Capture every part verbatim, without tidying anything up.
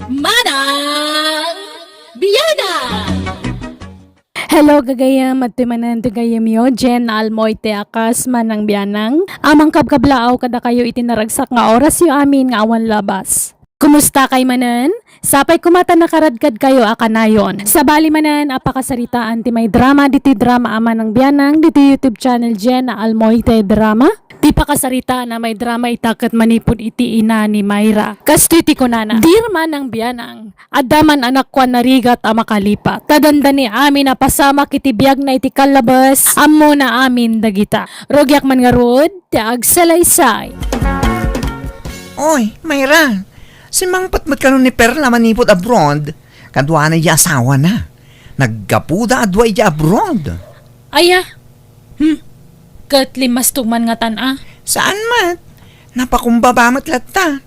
Manang Bianang! Hello, gagayem. Adtoy manen ti gayyemyo, Jen Almoy ti akas, Manang Bianang. Amang kabkablaaw kadakayo iti naragsak nga orasyo amin nga awan labas. Kumusta kay manen? Sapay koma ta nakaradkadkayo a kanayon. Sabali manen a pakasaritaan ti may drama ditoy drama a Manang Bianang ditoy YouTube channel Jen Almoy ti drama. Ti pakasaritaan a may drama ita ket manipud iti ina ni Myra. Kastoy ti kunana, "Dear Manang Bianang, adda man anakko a narigat a makalipat. Ta dandani amin a pasamak iti biagna iti kallabes, ammona amin dagita. Rugiak man ngarud ti agsalaysay." Oy, Myra, simmangpet met kano ni Perla manipud abroad? Kaduana idiay asawana. Naggapuda a dua idiay abroad. Aya, Hmm. Ket limmastog man ngatan a? Saan met? Napakumbaba met latta.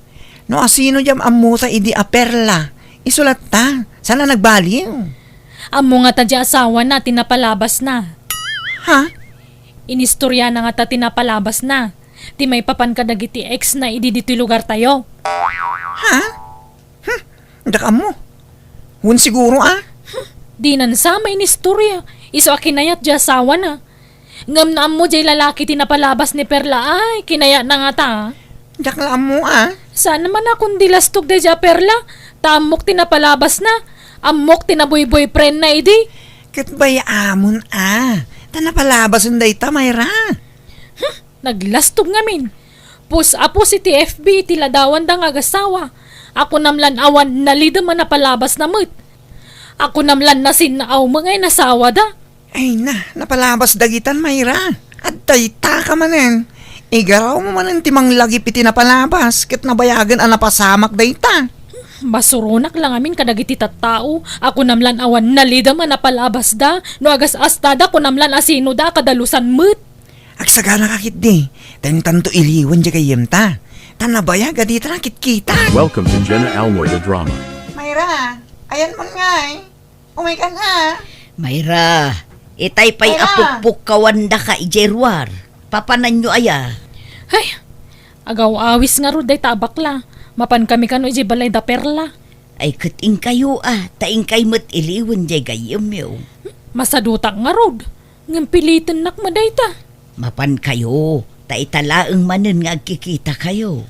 No asino diay ammota idi a Perla, isu latta. Saan a nagbaliw? Ammo ngata diay asawana ti napalabasna. Ha? Inistoryana ngata ti napalabasna. Ti maipapan kadagiti ex na idi ditoy lugartayo. Ha? Hmm, diak ammo. Wen siguro a? Hmm, dinan sa mainistorya. Isu a kinayat diay asawana. Ngem no ammo diay lalaki ti napalabas ni Perla, ay, kinayatna ngata. Diak la ammo a. Saan man a kundi lastog daydiay a Perla? Ta ammok ti napalabasna. Ammok ti naboy-boyfriendna idi. Ket bay-amon a. Ta napalabasen dayta, Myra. Hmm, naglastog ngamin. Pus a pus iti F B ti ladawanda nga agasawa. Akunam lan awan nalidem a napalabasna met. Akunam lan nasinnaaw met nga inasawada. Ay na, napalabas dagitan, Myra. Adda dayta ka manen. Igarawmo manen ti manglagip iti napalabas ket nabayagen a napasamak dayta. Masuronak la ngamin kadagiti tattao. Akunam lan awan nalidem a napalabasda. No agas-astada, kunam lan asinoda a kadalusan met. Agsaganaka ketdi, ta intanto iliwen diay gayyemta. Ta nabayag a dita nakitkita. Welcome to Jenna Almoy the Drama. Myra, ayanmon ngay. Umaykan a. Myra, itay pay a Myra. Pukpukkawandaka idiay ruar. Papananyo aya? Ay, agaw-awis ngarud dayta a bakla. Mapankami kano idiay balay da Perla. Ay, ket inkayo a, ta inkay met iliwen diay gayyemyo. Masadutak ngarud. Ngem pilitennak met dayta. Mapankayo, ta ita laeng manen nga agkikitakayo.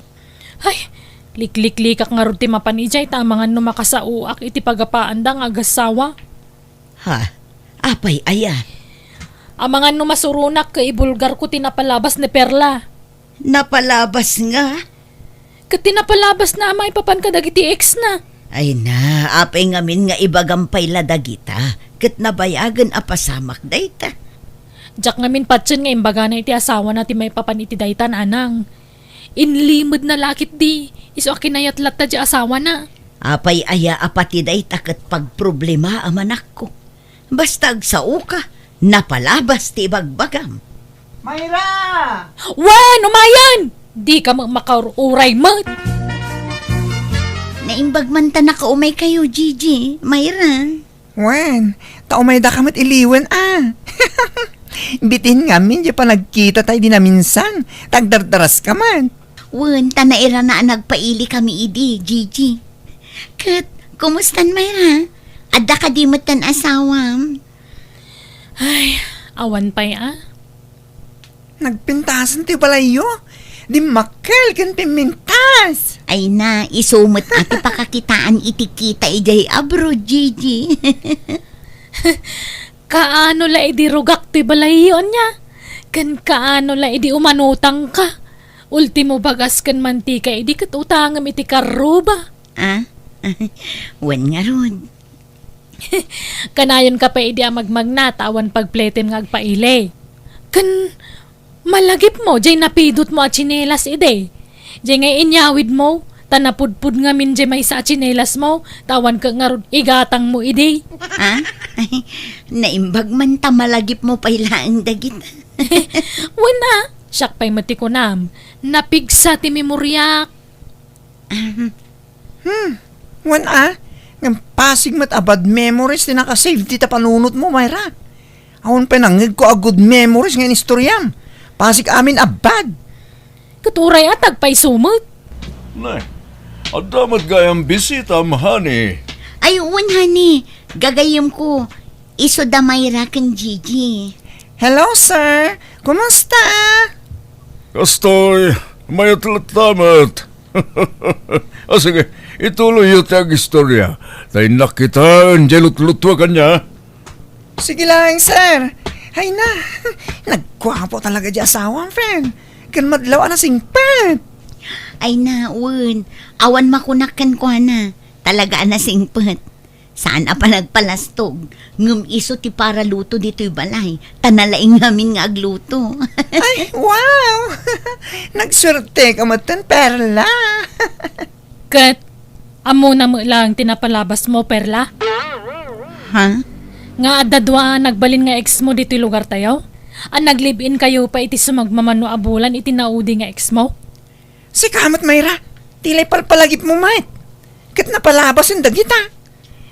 Ay, likliklikak ngarud ti mapan idiay ta amangan no makasaoak iti pagapaanda nga agassawa. Ha? Apay aya? Amangan no masuronak ket ibulgarko ti napalabas ni Perla. Napalabas nga? Ket ti napalabasna a maipapan kadagiti ex-na. Ay na, apay ngamin nga ibagam pay la dagita, ket nabayagen a pasamak dayta. Diak ngamin patien nga imbagana iti asawana ti maipapan iti dayta, nanang. Inlimedna la ketdi, isu a kinayat latta diay asawana. Apay aya a pati dayta ket pagproblema a manakko? Basta agsaoka, napalabas ti ibagbagam. Myra! Wen, umayen! Dika met makaur-uray met! Naimbag man ta nakaumaykayo, Gigi, Myra. Wen, ta umaydaka met iliwen a. Bitin ngamin diay panagkitata idi naminsan, ta agdardaraska met. Wen, ta nairana a nagpaili kami idi, Gigi. Ket, kumustan, Myra? Adda kadi metten asawam? Ay, awan pay a. Nagpintasen ti balayyo. Dimmakkel ken pimmintas. Ay na, isu met a ti pakakitaan iti kita idiay abroad, Gigi. Kaano la idi rugak ti balayyo, ania? Ken kaano la idi umanutangka? Ultimo, bagas ken mantika idi ket utangem iti karruba. Ah? Wen ngarud. Kanayonka pay idi a magmagna ta awan pagpletem nga agpaili. Ken malagipmo diay napidutmo a tsinelas idi. Diay nga inyawidmo, ta napudpud ngamin diay maysa a tsinelasmo, ta awan ket ngarud igatangmo idi. Ha? Naimbag man ta malagipmo pay laeng dagita. Wen a, siak pay met ti kunam. Napigsa ti memoriak. Ahem. Hmm, wen a, ngem pasig met a bad memories ti nakasave dita panunotmo, Myra. Awan pay nangngegko a good memories nga inistoriam. Pasig amin a bad. Ket uray a, ta agpayso met. Nay, Adda met gayam bisitam, honey. Ay, wen, honey. Gagayyemko. Isu da Myra ken Gigi. Hello, sir. Kumusta? Kastoy, mayat latta met. Ah, sige, ituloyyo ti agistorya. Ta innak kitaen diay lutlutuak ania. Sige laeng, sir. Ay na, nagguapo talaga diay asawam, friend. Ken madlaw a nasingpet. Ay na, wen. Awan makunak kenkuana. Talaga a nasingpet. Saan a panagpalastog. Ngem isu ti paraluto ditoy balay. Ta nalaing ngamin nga agluto. Ay, wow! Nagsuerteka metten, Perla. Ket, ammona met laeng ti napalabasmo, Perla? Ha? Nga adda dua a nagbalin nga exmo ditoy lugartayo? A nag-live-inkayo pay iti sumagmamano a bulan iti naudi nga exmo? Sika met, Myra, ti lay palpalagipmo met. Ket napalabasen dagita.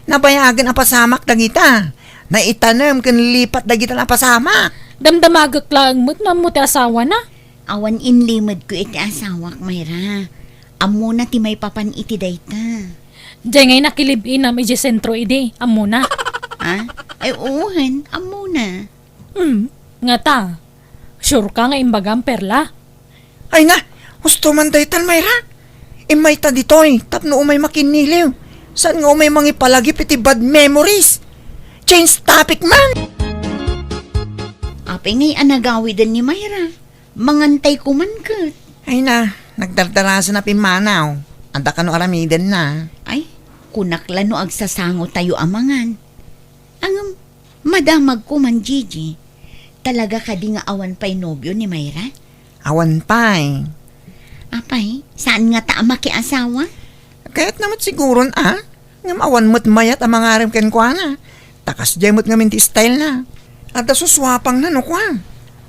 Nabayagen a pasamak dagita. Naitanem ken lipat dagita a pasamak. Damdamagek laeng met no ammo ti asawana. Awan inlimedko iti asawak, Myra. Ammona ti maipapan iti dayta. Diay ngay nakilive-inam idiay sentro idi, ammona. Ha? Ay, wen, ammona. Hmm, ngata. Sure ka nga imbagam, Perla? Ay na, husto man daytan, Myra. Immayta ditoy tapno umay makinniliw. Saan nga umay mangipalagip iti bad memories? Change topic man! Apay ngay a nagawiden ni Myra? Mangantay koman ket. Ay na, nagdardarasen a pimmanaw. Adda kano aramidenna. Ay, kunak la no agsasangotayo a mangan. Ngem, madamagko man, Gigi. Talaga kadi nga awan pay nobio ni Myra? Awan pay. Apay, saan ngata a makiasawa? Kayatna met siguron a. Ngem awan met mayat a mangarem kenkuana. Ta kasdiay met ngamin ti stylena. Adda susuapangna no kua.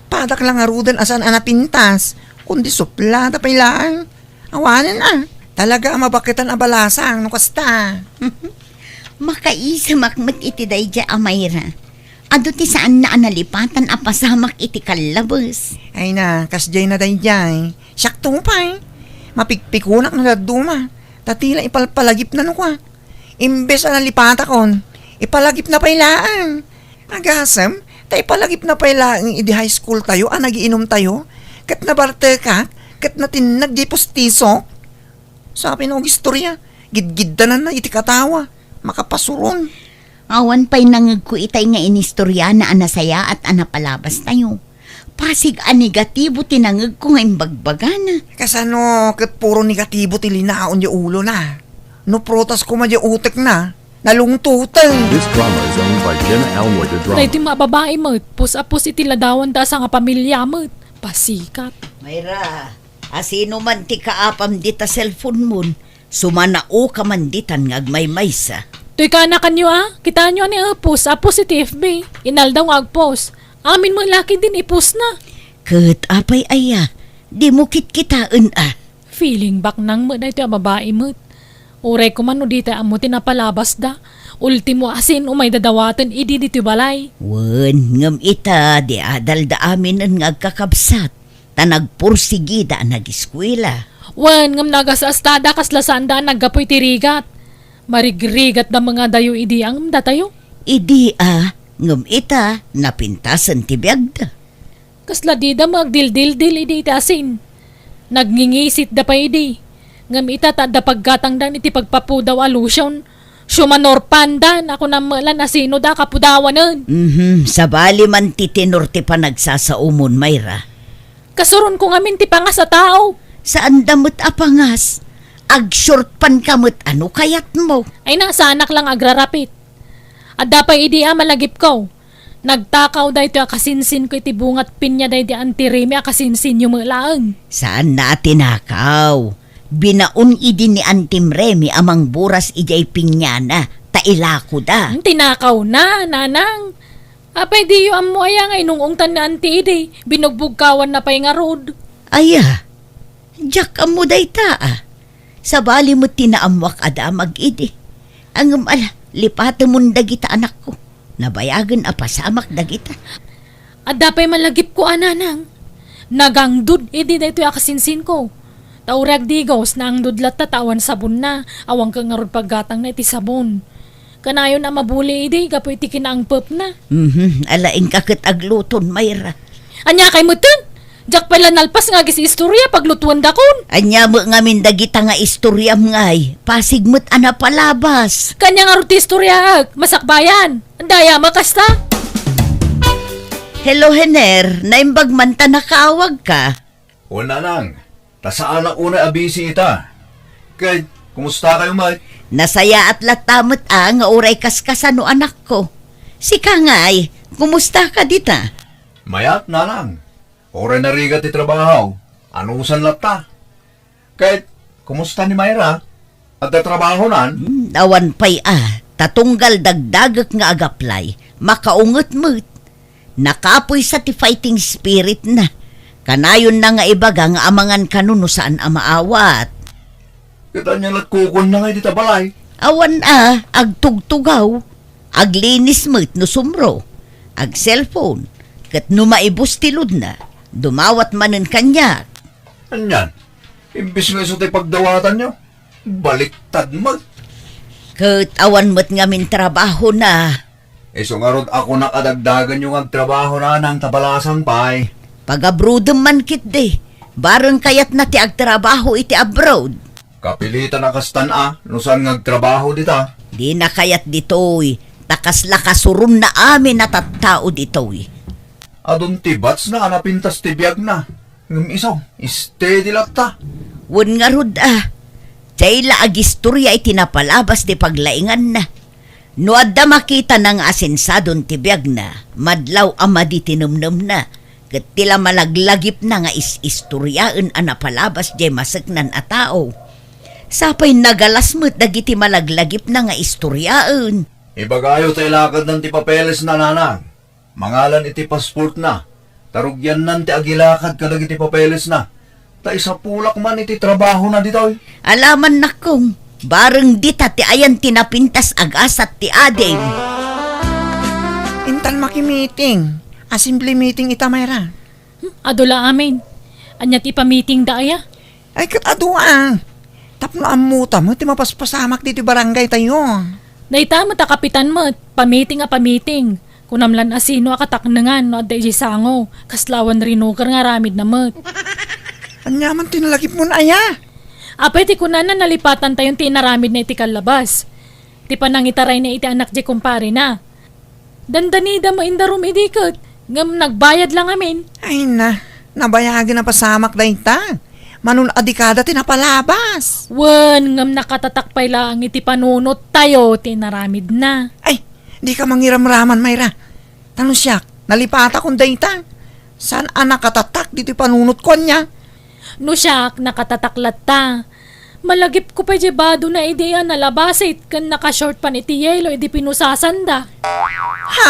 Padak la ngaruden a saan a napintas, kundi suplada pay laeng. Awanen a, talaga a mabaketan a balasang no kasta. Makaisemak met iti daydiay a Myra. Adu ti saanna a nalipatan a pasamak iti kallabes. Ay na, kasdiay na daydiay. Siakto pay. Mapikpikunak no dadduma. Ta ti la ipalpalagipna no kua. Imbes a nalipatakon, ipalagipna pay laeng. Agasem, ta ipalagipna pay laeng idi high school tayo a nagiinum tayo, ket nabartekak, ket natinnag diay pustisok. Sapay no agistorya, gidgiddananna iti katawa, makapasuron. Awan pay nangegko itay nga inistoryana a nasayaat a napalabas tayo. Pasig a negatibo ti nangegko nga imbagbagana. Kasano ket puro negatibo ti linaon diay ulona? No prutas koma diay utekna, nalungtoten. This drama is owned by Jenna Elmwood, a drama. Daytoy nga babai met, pus a pus iti ladawanda a sangapamilia met. Pasikat. Myra, asino man ti kaapam dita cellphone mon? Sumanaoka man ditan nga agmaymaysa. Toy kaanakanyo a? Kitaenyo a ni Epos a post iti F B. Inaldaw nga agpost. Amin met la ketdin ipostna. Ket apay aya, dimo kitkitaen a? Feeling baknang met daytoy a babai met. Uray koma no ditay ammo ti napalabasda. Ultimo asin umayda dawaten idi ditoy balay. Wen, ngem ita, di adalda aminen nga agkakabsat. Ta nagpursigida a nagiskuela. Wen, ngem nagasastada kasla saanda a naggapu iti rigat. Marigrigatda met ngadayo idi ngem datayo. Idi a, ngem ita, napintasen ti biagda. Kasla dida met agdildildil idi iti asin. Nagngingisitda pay idi. Ngem ita ta adda paggatangdan iti pagpapudaw a lotion. Siumanor pandan a kunam met la no sino da a kapudawanen. Mhm, sabali man ti tenor ti panagsasaomon, Myra. Kasuronko ngamin ti pangas a tao. Saanda met a pangas. Agshort pant ka met a no kayatmo. Ay na, saanak la nga agrarapit. Adda pay idi a malagipko. Nagtakaw daytoy a kasinsinko iti bungat pinya daydi Auntie Remy a kasinsinyo met laeng. Saanna a tinakaw. Binaon idi ni Auntie Remy a mangburas idiay pinyana, ta ilakoda. Hmm, tinakawna, nanang. Apay diyo ammo aya nga inung-ungtan ni Auntie idi? Binugbugkawanna pay ngarud. Aya, diak ammo dayta a. Sabali met ti naammoak a damag idi. Ngem ala, lipatemon dagita, anakko. Nabayagen a pasamak dagita. Adda pay malagipko a nanang. Nagangdud idi daytoy a kasinsinko. Ta uray agdigos, naangdod latta ta awan sabonna, awan ket ngarud paggatangna iti sabon. Kanayon a mabuli idi gapu iti kinaangpepna. Mhm, ala, inka ket agluton, Mayra. Ania kay metten? Diak pay la nalpas nga agis-istorya, paglutuendakon. Ania met ngamin dagita nga istoriam ngay? Pasig met a napalabas. Kania ngarud ti istoryaek, masakbayan. Daya, makasta. Hello, Hener. Naimbag man ta nakaawagka. O, nanang, ta saanak unay a busy ita. Ket, kumusta kayo met? Nasayaat latta met a nga uray kaskasano, anakko. Sika ngay, kumusta ka dita? Mayat, nanang. Uray narigat ti trabaho. Anusan latta. Ket, kumusta ni Mayra? Adda trabahonan? Hmm, awan pay a, ta tunggal dagdagek nga agaplay, makaunget met. Nakapuysa ti fighting spirit na. Kanayonna nga ibaga nga amangan kano no saan a maawat. Ket ania nagkukuanna ngay dita balay? Awan a, agtugtugaw. Aglinis met no sumro. Ag-cellphone. Ket no maibus ti load na, dumawat manen kaniak. Anian? Imbis nga isu ti pagdawatanyo, baliktad met. Ket awan met ngamin trabahona. Isu ngarud a kunak a dagdagenyo nga agtrabaho, nanang, ta balasang pay. Pag-abroadem man ketdi, bareng kayatna ti agtrabaho iti abroad. Kapilitan a kastan a, no saan nga agtrabaho dita. Dina kayat ditoy, ta kasla kasuronna amin a tattao ditoy. Adun ti batchna a napintas ti biagna. Ngem isu, steady latta. Wen ngarud a, diay la agistorya iti napalabas ti paglainganna. No adda makitana nga asensadon ti biagna, madlaw a madi ti nemnemna, ket ti la malaglagipna nga is-istoryaen a napalabas diay maseknan a tao. Sapay nagalas met dagiti malaglagipna nga istoryaen. Ibagayo ta ilakadnan ti papelesna, nanang. Mangalan iti pasportna, ta rugiannan ti agilakad kadagiti papelesna, ta isapulak man iti trabahona ditoy. Alaman, nakkong, bareng dita ti ayan ti napintas agasat ti adim. Intan makimiting. Assembly meeting ita, Mayra. Hmm, adu la amin. Ania ti ipamitingda aya? Ay, ket adu a. Tapno ammota met ti mapaspasamak ditoy barangay tayo. Dayta met a kapitan met, pamiting a pamiting. Kunam lan a sino a kataknengan no adda idiay sango, kasla awan rinuker nga aramidna met. Ania man ti nalagipmon aya? Apay ti kunana, nalipatantayon ti inaramidna iti kallabas. Ti panangitarayna iti anak diay kumparena. Dandanida met indarum idi ket, ngem nagbayad la ngamin. Ay na, nabayagen a pasamak dayta. Mano a dikada ti napalabas. Wen, ngem nakatatak pay laeng iti panunottayo ti inaramidna. Ay, dika mangiramraman, Mayra. Ta no siak, nalipatakon dayta. Saan a nakatatak ditoy panunotko ania? No siak, nakatatak latta. Malagipko pay diay badona idi a nalabasit ken naka-short pan iti yelo idi pinusasanda. Ha?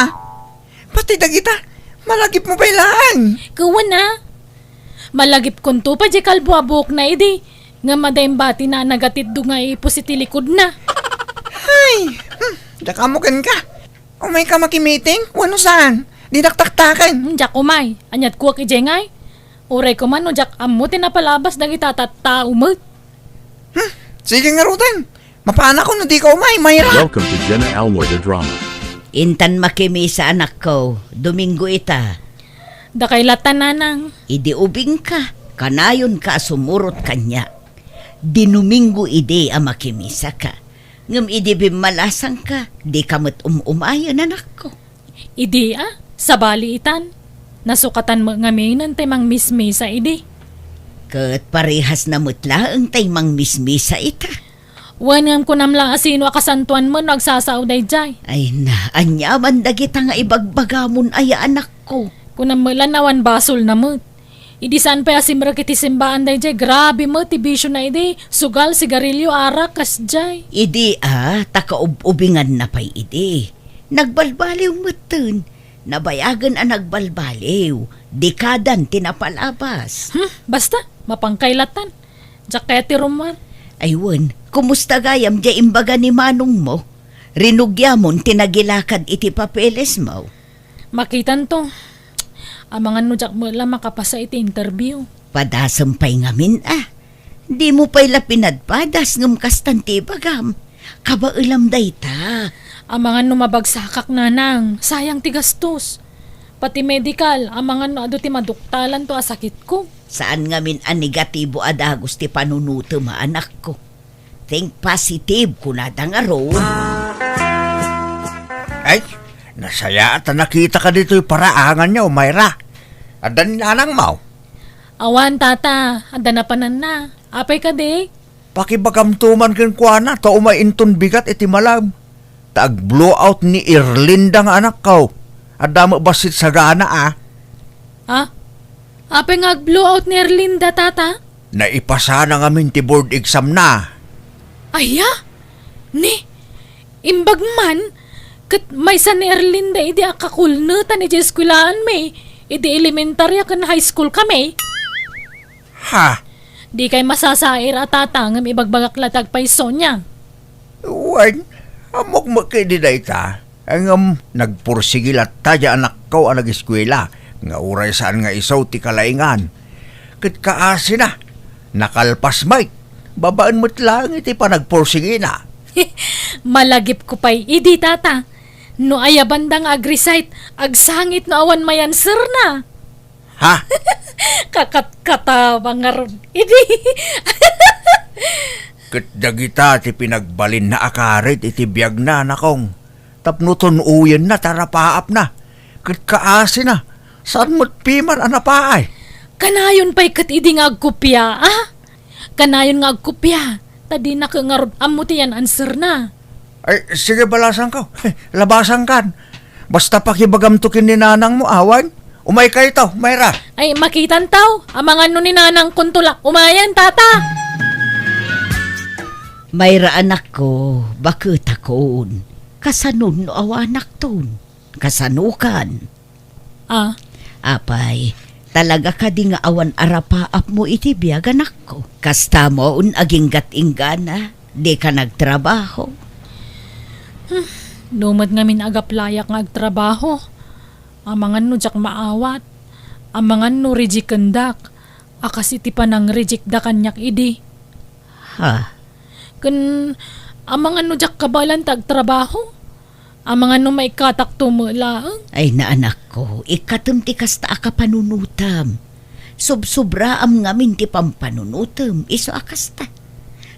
Pati dagita, malagipmo pay laeng? Ket wen a. Malagipkonto pay diay kalbo a buokna idi, ngem adda imbatina a nagatitdog nga ipus iti likodna. Hay! Hmm, diak ammo kenka. Umayka makimiting? Wenno saan? Dinak taktaken. Hmm, diak umay. Aniat kuak idiay ngay? Uray koma no diak ammo ti napalabas dagita tattao met. Hmm, sige ngaruden. Mapanakon no dika umay, Mayra. Welcome to Jenna Almoy the Drama. Intan makimisa, anakko. Domingo ita. Dakay latta, nanang. Idi ubingka, kanayonka a sumurot kaniak. Dinuminggo idi a makimisaka. Ngem idi bimmalasangka, dika met um-umayen, anakko. Idi a, sabali itan. Nasukatan met ngaminen tay mangmismisa idi. Ket parehasna met laeng tay mangmismisa ita. Wen, ngem kunam la a sino a kasantoan met no agsasao daydiay. Ay na, aniaman dagita nga ibagbagamon aya, anakko? Kunam met la awan basolna met. Idi saan pay a simrek iti simbaan daydiay, grabe met ti bisiona idi, sugal, sigarilyo, arak, kasdiay. Idi a, ta kaub-ubinganna pay idi. Nagbalbaliw metten. Nabayagen a nagbalbaliw. Dikadan ti napalabas. Hmm, basta, mapankay latan. Diak kayat ti rummuar. Ay wen, kumusta gayam diay imbaga ni manongmo? Rinugiamon ti nagilakad iti papelesmo? Makitanto. Amangan no diak met la makapasa iti interview. Padasem pay ngamin a. Dimo pay la pinadpadas ngem kastan ti ibagam. Kabaelam dayta. Amangan no mabagsakak, nanang, sayang ti gastos. Pati medical, amangan no adu ti maduktalanto a sakitko. Saan ngamin a negatibo a dagus ti panunutem a anakko. Think positive, kunada ngarud. Ay, nasayaat a nakitaka ditoy paraangan niya, Mayra. Adda ni nanangmo? Awan, tata. Adda napananna. Apay kadi? Pakibagamto man kenkuana, ta umay inton bigat iti malem. Ta ag-blowout ni Erlinda nga anakko. Adda met bassit sagana, a. Ah? Apay nga ag-blowout ni Erlinda, tata? Naipasana ngamin ti board exam na. Aya? Ni, imbag man, ket maysa ni Erlinda idi a kakulnetan idiay eskuelaan mi, idi elementarya ken high school kami. Ha? Dikay masasair a tata ngem ibagbagak la ti agpayso niya. Wen, ammok met kadi dayta. Ngem nagpursigi latta diay anakko a nageskuela nga uray saan nga isu ti kalaingan. Ket kaasina, nakalpas met. Babaen met laeng iti panagpursigina. Malagipko pay idi, tata. No ayabanda nga ag-recite, agsangit no awan may answerna. Ha? Kakatkatabang ngarud idi. Ket dagita ti pinagbalinna a karit iti biagna, anakong. Tapno tun-oyenna ti arapaapna. Ket kaasina, saan met piman a napaay. Kanayon pay ket idi nga agkopia, a? Kanayon nga agkopia, ta dinaka ngarud ammo ti yan-answerna. Ay, sige, balasangko. Labasangkan. Basta pakibagamto ken ni nanangmo, awan. Umaykayto, Mayra. Ay, makitanto. Amangan no ni nanangkonto la umayen, tata. Mayra, anakko, baketakon. Kasanon no awanakton? Kasanokan? Ah. Apay, talaga kadi nga awan arapaapmo iti biag, anakko? Kasta mo un aginggat-inggana, dika nagtrabaho? Hmm, no met ngamin agaplayak nga agtrabaho, amangan no diak maawat, amangan no rejectendak, a kas iti panang-rejectda kaniak idi. Ha? Ken amangan no diak kabaelan ti agtrabaho? Amangan no maikkatakto met laeng? Ay, naanakko, ikkatem ti kasta a kapanunotem. Sobsobraam ngamin ti pampanunotem, isu a kasta.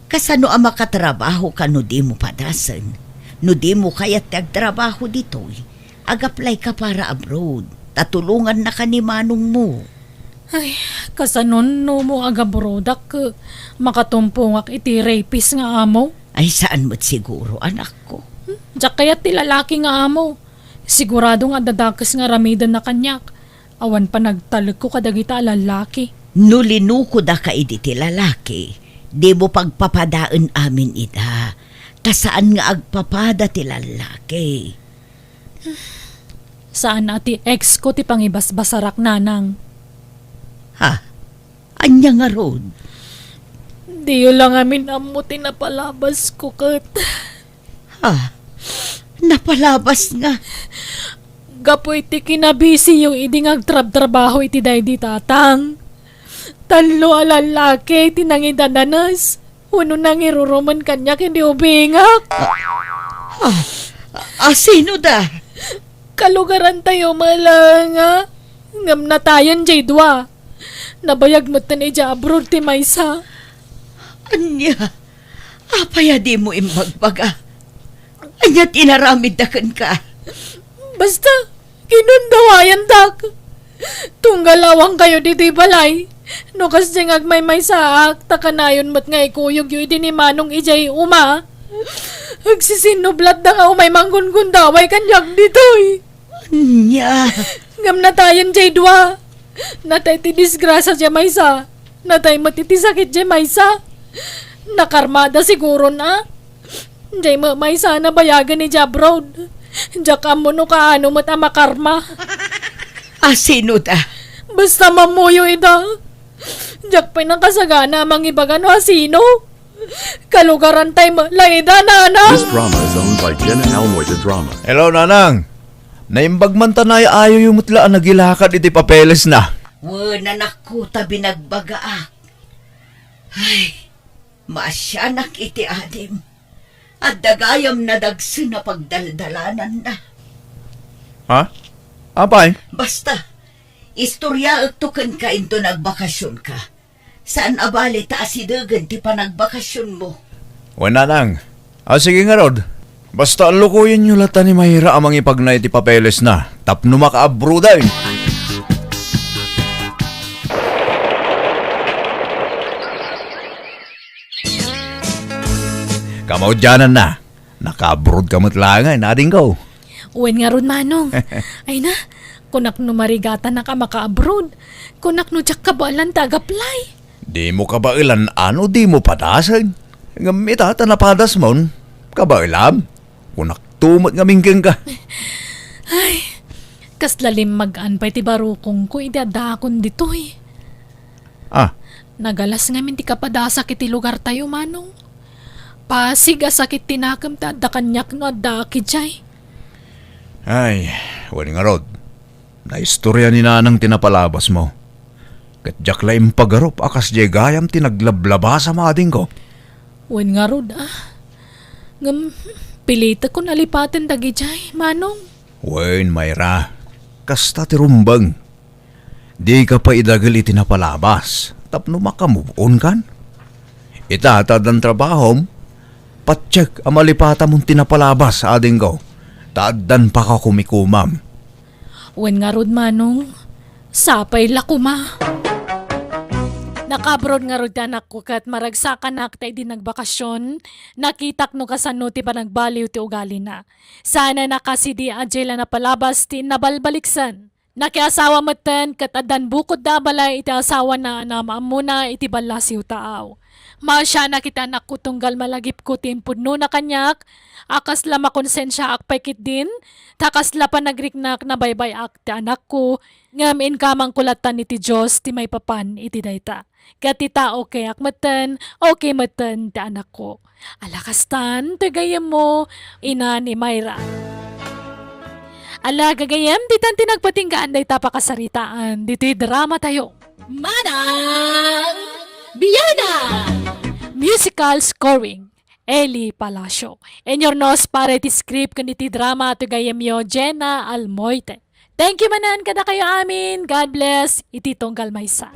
Kasano a makatrabahoka no dimo padasen? No dimo kayat ti agtrabaho ditoy, agaplayka para abroad, ta tulongannaka ni manongmo. Ay, kasanon no mo agabrodak ket makatumpongak iti rapist nga amo? Ay, saan met siguro, anakko. Hmm, diak kayat ti lalaki nga amo. Sigurado nga adda dakes nga aramidenna kaniak. Awan panagtalekko kadagita a lalaki. No linukodaka idi ti lalaki, dimo pagpapadaen amin ida, ta saan nga agpapada ti lalaki. Saan a ti ex ko ti pangibasbasarak, nanang. Ha? Ania ngarud? Diyo la ngamin ammo ti napalabas ko ket. Ha? Napalabas nga? Gapu iti kinabisiyo idi nga agtrabtrabaho iti daydi tatang. Tallo a lallaki ti nangidadanes. Wenno nangirurumen kaniak idi ubingak. Ah, ah, ah, sino da? Kalugarantayo met laeng a, ngem natayen diay dua. Nabayag metten idiay abroad ti maysa. Ania? Apay a dimo imbagbaga? Ania ti inaramidda kenka? Basta, kinundawayandak. Tunggal awankayo ditoy balay. No kasdiay nga agmaymaysaak, ta kanayon met nga ikuyogyo idi ni Manong idiay uma. Agsisinublatda nga umay manggungundaway kaniak ditoy. Ania? Ngem natayen diay dua. Natay ti disgrasya diay maysa. Natay met iti sakit diay maysa. Nakarmada siguron a. Diay met maysa a nabayagen idiay abroad. Diak ammo no kaano met a makarma. A sino da? Basta mammuyo ida. Diak pay nakasagana a mangibaga no a sino. Kalugarantay met la ida, nana. This drama is owned by Jen and Elmoy the Drama. Hello, Nanang. Naimbag man ta naay-ayoyo met la a nagilakad iti papelesna. Wen, anakko, ta binagbagaak. Ay, maasianak iti adim. Adda gayam nadagsen a pagdaldalananna. Ha? Apay? Basta, istoryaekto kenka inton agbakasionka. Saan a bale ta asidegen ti panagbakasionmo. Wen, nanang. A, sige ngarud. Basta allukoyenyo latta ni Mayra a mangipagna iti papelesna tapno makaabroad. Kamaudiananna, nakaabroad ka met laeng, adingko. Wen ngarud, Manong. Ay na, kunak no marigatanak a makaabroad. Kunak no diak kabaelan ta agaplay. Dimo kabaelan a no dimo padasen. Ngem ita ta napadasmon, kabaelam. Kunakto met ngamin kenka. Ay, kasla limmagan pay ti barukongko idi addaakon ditoy. Ah. Nagalas ngamin ti kapadasak iti lugartayo, Manong. Pasig a sakit ti nakem ta adda kaniak no addaak idiay. Ay, wen ngarud, naistorya ni Nanang ti napalabasmo. Ket diak la impagarup a kasdiay gayam ti naglablabasam, adingko. Wen ngarud, ah. Ngem, pilitekon a lipaten dagidiay, Manong. Wen, Mayra, kasta ti rumbeng. Dika pay idagel iti napalabas tapno makamove on kan. Ita ta addan trabahom, patiek a malipatamon ti napalabas, adingko, ta addan pakakumikomam. Wen ngarud, Manong, sapay la koma. Nakaabroad ngarud ti anakko ket maragsakanak ta idi nagbakasion, nakitak no kasano ti panagbaliw ti ugalina. Saan a nakasidi a diay la napalabas ti nabalbaliksen. Nakiasawa metten ket addan bukodda a balay iti asawana a naam-ammona iti ballasiw taaw. Maasianak iti anakko tunggal malagipko ti impudnona kaniak, a kasla makonsensiaak pay ketdin, ta kasla panagriknak nabaybay-ak ti anakko, ngem inkamangko lattan iti Dios ti maipapan iti dayta. Ket ita, okayak metten, okay metten ti anakko. Ala kastan, ti gayyemmo, ina ni Mayra. Ala, gagayyem, ditan ti nagpatinggaan dayta pakasaritaan, ditoy drama tayo. Manang Biana! Musical scoring, Eli Palacio. Inurnos para iti script ken iti drama, ti gayyemyo, Jenna Almoite. Thank you manen kadakayo amin. God bless. Iti tunggal maysa.